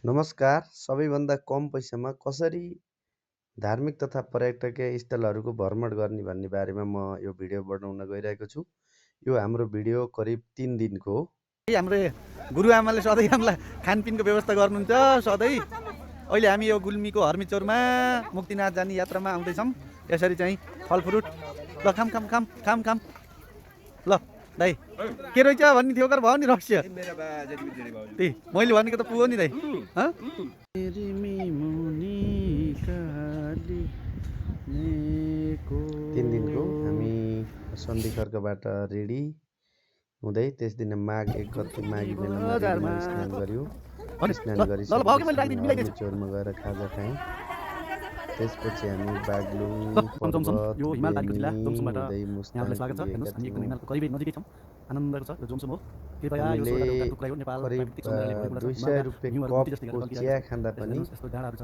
नमस्कार। सबैभन्दा कम पैसामा कसरी धार्मिक तथा पर्यटकीय स्थलहरूको भ्रमण गर्ने भन्ने बारेमा म यो भिडियो बनाउन गइरहेको छु। यो हाम्रो भिडियो करिब 3 दिनको हो। हाम्रो गुरुआमाले सधैँ हामीलाई खानपिनको व्यवस्था गर्नुहुन्छ सधैँ। अहिले हामी यो गुल्मीको हर्मिचौरमा मुक्तिनाथ जाने यात्रामा आउँदैछौँ। यसरी चाहिँ फलफ्रुट ल खाम खाम खाम खाम खाम ल दाइ के रहेछ भन्ने थियो भयो नि रहस्य त्यही मैले भनेको त पुग्यो नि दाइ। 3 दिनको हामी सन्धिखर्कबाट रेडी हुँदै त्यस दिन माघ 1 गते माघी मेलामा स्नान गर्यो। स्नान गरिसकेपछि चौरमा गएर खाजा खायौँ। त्यसपछि हामी बागलुङ आनन्दको छ यो जोमसोम हो। कृपया यो करिब 200 रुपियाँ कपको चिया खाँदा पनि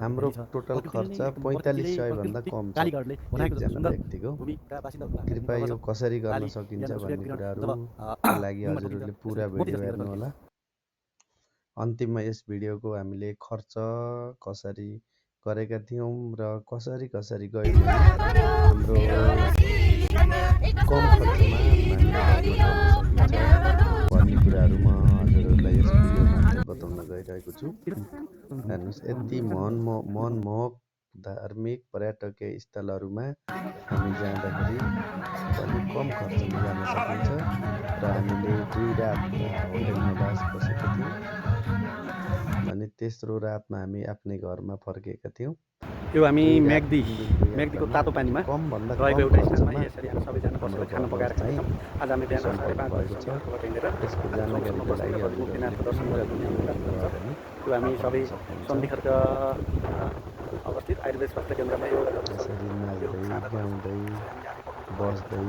हाम्रो टोटल खर्च 4500 भन्दा कम छ एकजना व्यक्तिको। कृपया यो कसरी गर्न सकिन्छ भन्ने कुराहरूको लागि हजुरहरूले पुरा भिडियो हेर्नु होला। अन्तिममा यस भिडियोको हामीले खर्च कसरी गरेका थियौँ र कसरी गयौँ हाम्रो कम खर्चमा भन्ने कुराहरू म हजुरहरूलाई यस भिडियोमा बताउन गइरहेको छु। हेर्नुहोस्, यति मनमोहक धार्मिक पर्यटकीय स्थलहरूमा हामी जाँदाखेरि अलिक कम खर्चमा जान सकिन्छ र हामीले 2 रात होटलमा बास बसेका थियौँ भने तेस्रो रातमा हामी आफ्नै घरमा फर्केका थियौँ। यो हामी म्याग्दीको तातो पानीमा रहेको एउटा स्थानमा यसरी हामी सबैजना बसेर खाना पकाएर खान्छौँ। आज हामी बिहान 5:30 बजीबाट हिँडेर त्यसको जानकारीको लागि मुक्तिनाथको दर्शन गरेर त्यो हामी सबै सन्धिखर्क अवस्थित आयुर्वेद स्वास्थ्य केन्द्रमा यो यसरी नाच्दै गाउँदै बस्दै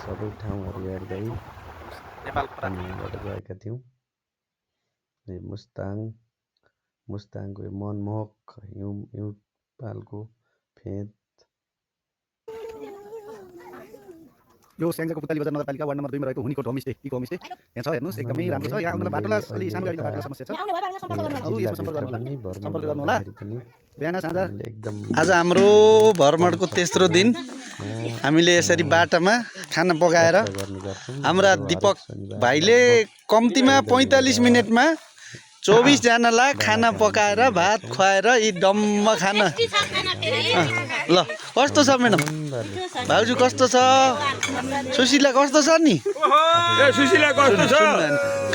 सबै ठाउँहरू हेर्दै नेपालबाट गएका थियौँ। मुस्ताङको मनमोहक हिउँपालको फेद यो स्याङ्जाको पुतली बजार नगरपालिका वार्ड नम्बर 2 मा रहेको हुनीकोट होमस्टे इको होमस्टे यहाँ छ। हेर्नुहोस् एकदमै राम्रो छ। यहाँ आउनलाई बाटोलाई अलि सानो गाडीको बाटोको समस्या छ। सम्पर्क गर्नु होला। बिहान साँझ आज हाम्रो भ्रमणको तेस्रो दिन हामीले यसरी बाटामा खाना पकाएर हाम्रा दीपक भाइले कम्तीमा 45 मिनेटमा 24 जनालाई खाना पकाएर भात खुवाएर यी डम्म खाना ल कस्तो छ म्याडम भाउजू कस्तो छ सुशीला कस्तो छ नि सुशीला कस्तो छ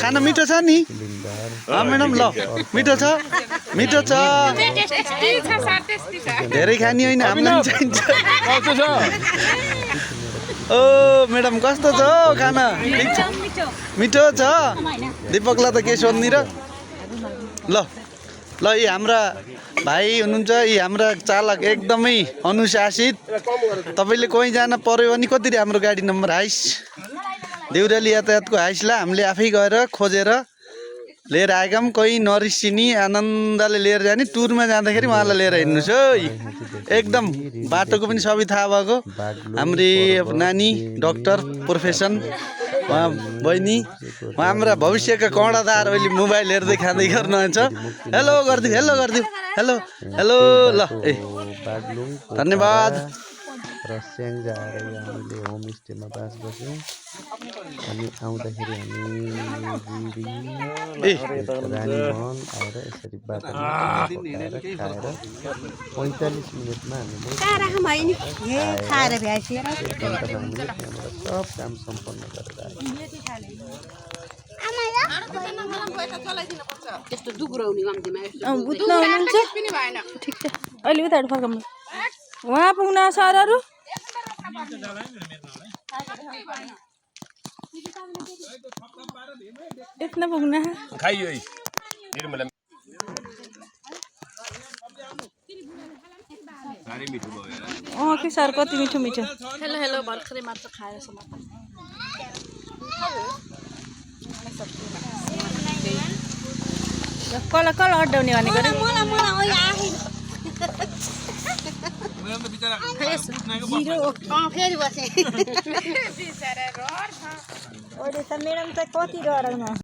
खाना मिठो छ नि म्याडम ल मिठो छ धेरै खानी होइन हामीलाई चाहिन्छ कस्तो छ ओ म्याडम कस्तो छ खाना ठीक छ मिठो छ दीपकलाई त के सोध्ने र ल यी हाम्रा भाइ हुनुहुन्छ यी हाम्रा चालक एकदमै अनुशासित। तपाईँले कोही जान पर्यो भने कति हाम्रो गाडी नम्बर हाइस देउराली यातायातको हाइसलाई हामीले आफै गएर खोजेर लिएर आएका पनि कोही नरिसिनी आनन्दले लिएर जाने टुरमा जाँदाखेरि उहाँलाई लिएर हिँड्नुहोस् है एकदम बाटोको पनि सबै थाहा भएको हाम्री नानी डाक्टर प्रोफेसन उहाँ बहिनी उहाँ हाम्रा भविष्यका कर्णधार अहिले मोबाइल हेर्दै खाँदै गर्नुहुन्छ। हेलो गरिदिउँ हेलो ल ए धन्यवाद। र स्याङ्जा आएर हामीले होमस्टेमा बास बस्यौँ। हामी आउँदाखेरि हामी रानीमहल आएर यसरी बाटोमा खाएर 45 मिनटमा हामीले सब काम सम्पन्न गरेर आयौँ। उहाँ पुग्न सरहरू यत्न पुग्न खाइयो कि सर कति मिठो हेलो भर्खरै मात्र खाएर समाप्त कल अड्डाउने भनेको फेरि बसेँ मैडम त कति डराउनु